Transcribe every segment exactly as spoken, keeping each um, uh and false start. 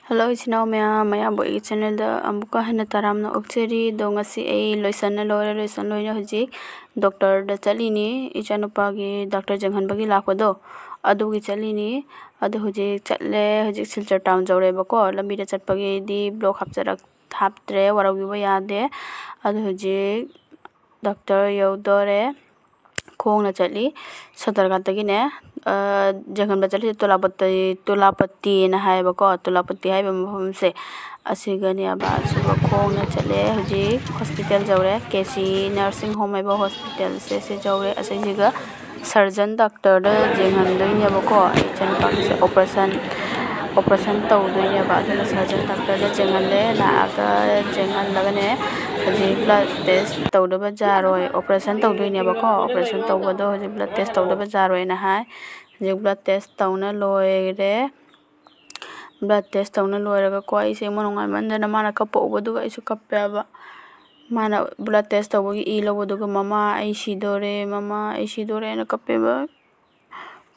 Hello ꯏꯆꯤꯟ ꯏꯅꯥꯎ ꯃꯌꯥꯝ, ꯃꯌꯥꯝꯕꯨ ꯑꯩꯒꯤ ꯆꯦꯅꯦꯜꯗ ꯑꯃꯨꯛꯀ ꯍꯟꯅ ꯇꯔꯥꯝꯅ ꯑꯣꯛꯆꯔꯤ꯫ ꯑꯗꯣ ꯉꯁꯤ ꯑꯩ ꯂꯣꯏꯁꯟꯅ ꯂꯣꯏꯔꯦ, ꯂꯣꯏꯁꯟ ꯂꯣꯏꯅ ꯍꯧꯖꯤꯛ ꯗꯣꯛꯇꯔꯗ ꯆꯠꯂꯤꯅꯤ꯫ ꯏꯆꯥꯅꯨꯄꯥꯒꯤ ꯗꯥꯛꯇꯔ ꯌꯦꯡꯍꯟꯕꯒꯤ ꯂꯥꯛꯄꯗꯣ, ꯑꯗꯨꯒꯤ ꯆꯠꯂꯤꯅꯤ꯫ ꯑꯗꯣ ꯍꯧꯖꯤꯛ ꯆꯠꯂꯦ, ꯍꯧꯖꯤꯛ ꯁꯤꯜꯆꯔ ꯇꯥꯎꯟ ꯌꯧꯔꯦꯕꯀꯣ꯫ ꯂꯝꯕꯤꯗ ꯆꯠꯄꯒꯤꯗꯤ ꯕ꯭ꯂꯣꯛ ꯍꯥꯞꯆꯔꯛ ꯍꯥꯞꯇ꯭ꯔꯦ, ꯋꯥꯔꯧꯕꯤꯕ ꯌꯥꯗꯦ꯫ ꯑꯗꯣ ꯍꯧꯖꯤꯛ ꯗꯥꯛꯇꯔ ꯌꯧꯗꯣꯔꯦ꯫ ꯈꯣꯡꯅ ꯆꯠꯂꯤ꯫ ꯁꯣꯗꯔꯒꯥꯠꯇꯒꯤꯅꯦ, ꯑ, ꯌꯦꯡꯍꯟꯕ ꯆꯠꯂꯤꯁꯦ ꯇꯨꯂꯥꯄꯇꯤ, ꯇꯨꯂꯥꯄꯇꯤꯅ ꯍꯥꯏꯌꯦꯕꯀꯣ꯫ ꯇꯨꯂꯥꯄꯇꯤ ꯍꯥꯏꯕ ꯃꯐꯝꯁꯦ ꯑꯁꯤꯒꯅꯦꯕ꯫ ꯑꯁꯤꯒ ꯈꯣꯡꯅ ꯆꯠꯂꯦ꯫ ꯍꯧꯖꯤꯛ ꯍꯣꯁꯄꯤꯇꯥꯜ ꯌꯧꯔꯦ꯫ ꯀꯦ ꯁꯤ ꯅꯔꯁꯤꯡ ꯍꯣꯝ ꯍꯥꯏꯕ ꯍꯣꯁꯄꯤꯇꯥꯜꯁꯦ ꯁꯤ ꯌꯧꯔꯦ꯫ ꯑꯁꯤꯁꯤꯒ ꯁꯔꯖꯟ ꯗꯥꯛꯇꯔꯗ ꯌꯦꯡꯍꯟꯗꯣꯏꯅꯦꯕꯀꯣ꯫ ꯑꯩ ꯏꯆꯥꯅꯨꯄꯥꯒꯤꯁꯦ ꯑꯣꯄꯔꯦꯁꯟ, ꯑꯣꯄꯔꯦꯁꯟ ꯇꯧꯗꯣꯏꯅꯦꯕ꯫ ꯑꯗꯨꯅ ꯁꯔꯖꯟ ꯗꯥꯛꯇꯔꯗ ꯌꯦꯡꯍꯜꯂꯦ꯫ ꯂꯥꯛꯑꯒ ꯌꯦꯡꯍꯜꯂꯒꯅꯦ, ꯍꯧꯖꯤꯛ ꯕ꯭ꯂꯗ ꯇꯦꯁ ꯇꯧꯗꯕ ꯌꯥꯔꯣꯏ꯫ ꯑꯣꯄꯔꯦꯁꯟ ꯇꯧꯗꯣꯏꯅꯦꯕꯀꯣ꯫ ꯑꯣꯄꯔꯦꯁꯟ ꯇꯧꯕꯗꯣ ꯍꯧꯖꯤꯛ ꯕ꯭ꯂꯗ ꯇꯦꯁ ꯇꯧꯗꯕ ꯌꯥꯔꯣꯏꯅ ꯍꯥꯏ꯫ ꯍꯧꯖꯤꯛ ꯕ꯭ꯂꯗ ꯇꯦꯁ ꯇꯧꯅ ꯂꯣꯏꯔꯦ꯫ ꯕ꯭ꯂꯗ ꯇꯦꯁ ꯇꯧꯅ ꯂꯣꯏꯔꯒꯀꯣ, ꯑꯩꯁꯦ ꯏꯃꯣꯏ ꯅꯨꯡꯉꯥꯏꯃꯟꯗꯅ ꯃꯥꯅ ꯀꯞꯄ ꯎꯕꯗꯨꯒ ꯑꯩꯁꯨ ꯀꯞꯄꯦꯕ꯫ ꯃꯥꯅ ꯕ꯭ꯂꯗ ꯇꯦꯁ ꯇꯧꯕꯒꯤ ꯏ ꯂꯧꯕꯗꯨꯒ, "ꯃꯃꯥ, ꯑꯩ ꯁꯤꯗꯣꯔꯦ, ꯃꯃꯥ, ꯑꯩ ꯁꯤꯗꯣꯔꯦꯅ" ꯀꯞꯄꯦꯕ꯫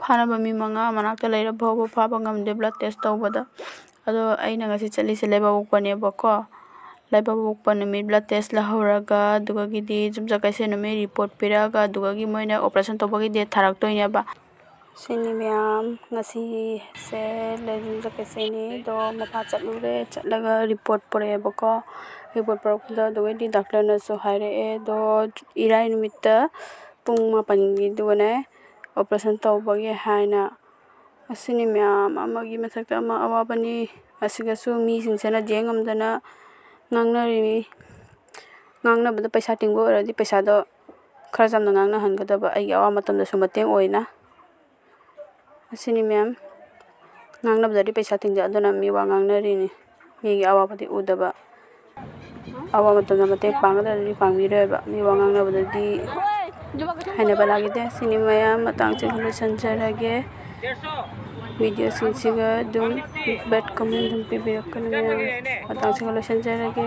ꯐꯥꯅꯕ ꯃꯤ ꯃꯉꯥ ꯃꯅꯥꯛꯇ ꯂꯩꯔ ꯐꯥꯎꯕ ꯐꯥꯕ ꯉꯝꯗꯦ ꯕ꯭ꯂꯗ ꯇꯦꯁ ꯇꯧꯕꯗ꯫ ꯑꯗꯣ ꯑꯩꯅ ꯉꯁꯤ ꯆꯠꯂꯤꯁꯦ ꯂꯩꯕꯥꯛꯄꯣꯛꯄꯅꯦꯕꯀꯣ꯫ ꯂꯩꯕꯥꯛꯄꯣꯛꯄ ꯅꯨꯃꯤꯠ ꯕ꯭ꯂꯗ ꯇꯦꯁ ꯂꯧꯍꯧꯔꯒ, ꯑꯗꯨꯒꯒꯤꯗꯤ ꯌꯨꯝꯖꯀꯩꯁ ꯅꯨꯃꯤꯠ ꯔꯤꯄꯣꯔꯠ ꯄꯤꯔꯛꯑꯒ, ꯑꯗꯨꯒꯒꯤ ꯃꯣꯏꯅ ꯑꯣꯄꯔꯦꯁꯟ ꯇꯧꯕꯒꯤ ꯗꯦꯠ ꯊꯥꯔꯛꯇꯣꯏꯅꯦꯕ꯫ ꯁꯤꯅꯤ ꯃꯌꯥꯝ, ꯉꯁꯤꯁꯦ ꯂꯩ-, ꯌꯨꯝꯖꯀꯩꯁꯅꯤ꯫ ꯑꯗꯣ ꯃꯄꯥ ꯆꯠꯂꯨꯔꯦ, ꯆꯠꯂꯒ ꯔꯤꯄꯣꯔꯠ ꯄꯨꯔꯛꯑꯦꯕꯀꯣ꯫ ꯔꯤꯄꯣꯔꯠ ꯄꯨꯔꯛꯄꯗ ꯑꯗꯨꯒꯩꯗꯤ ꯗꯥꯛꯇꯔꯅꯁꯨ ꯍꯥꯏꯔꯛꯑꯦ, ꯑꯗꯣ ꯏꯔꯥꯏ ꯅꯨꯃꯤꯠꯇ ꯄꯨꯡ ꯃꯥꯄꯟꯒꯤꯗꯨꯒꯅꯦ ꯑꯣꯄꯔꯦꯁꯟ ꯇꯧꯕꯒꯤ ꯍꯥꯏꯅ꯫ ꯑꯁꯤꯅꯤ ꯃꯌꯥꯝ ꯑꯃꯒꯤ ꯃꯊꯛꯇ ꯑꯃ ꯑꯋꯥꯕꯅꯤ꯫ ꯑꯁꯤꯒꯁꯨ ꯃꯤꯁꯤꯡꯁꯤꯅ ꯌꯦꯡ ꯉꯝꯗꯅ ꯉꯥꯡꯅꯔꯤꯅꯤ꯫ ꯉꯥꯡꯅꯕꯗ ꯄꯩꯁꯥ ꯇꯤꯡꯕ ꯑꯣꯏꯔꯗꯤ ꯄꯩꯁꯥꯗꯣ ꯈꯔ ꯆꯝꯅ ꯉꯥꯡꯅꯍꯟꯒꯗꯕ, ꯑꯩꯒꯤ ꯑꯋꯥ ꯃꯇꯝꯗꯁꯨ ꯃꯇꯦꯡ ꯑꯣꯏꯅ꯫ ꯑꯁꯤꯅꯤ ꯃꯌꯥꯝ, ꯉꯥꯡꯅꯕꯗꯗꯤ ꯄꯩꯁꯥ ꯇꯤꯡꯖꯩ, ꯑꯗꯨꯅ ꯃꯤ ꯋꯥ ꯉꯥꯡꯅꯔꯤꯅꯤ꯫ ꯃꯤꯒꯤ ꯑꯋꯥꯕꯗꯤ ꯎꯗꯕ, ꯑꯋꯥ ꯃꯇꯝꯗ ꯃꯇꯦꯡ ꯄꯥꯡꯒꯗ꯭ꯔꯗꯤ ꯄꯥꯡꯕꯤꯔꯣꯏꯕ, ꯃꯤ ꯋꯥ ꯉꯥꯡꯅꯕꯗꯗꯤ ꯍꯥꯏꯅꯕ ꯂꯥꯛꯈꯤꯗꯦ꯫ ꯁꯤꯅꯤ ꯃꯌꯥꯝ, ꯃꯇꯥꯡꯁꯤꯒ ꯂꯣꯏꯁꯤꯟꯖꯔꯒꯦ꯫ ꯚꯤꯗꯤꯑꯣꯁꯤꯡꯁꯤꯒ ꯑꯗꯨꯝ ꯕꯦꯠ ꯀꯃꯦꯟ ꯑꯗꯨꯝ ꯄꯤꯕꯤꯔꯛꯀꯅꯤ ꯃꯌꯥꯝ꯫ ꯃꯇꯥꯡꯁꯤꯒ ꯂꯣꯏꯁꯤꯟꯖꯔꯒꯦ꯫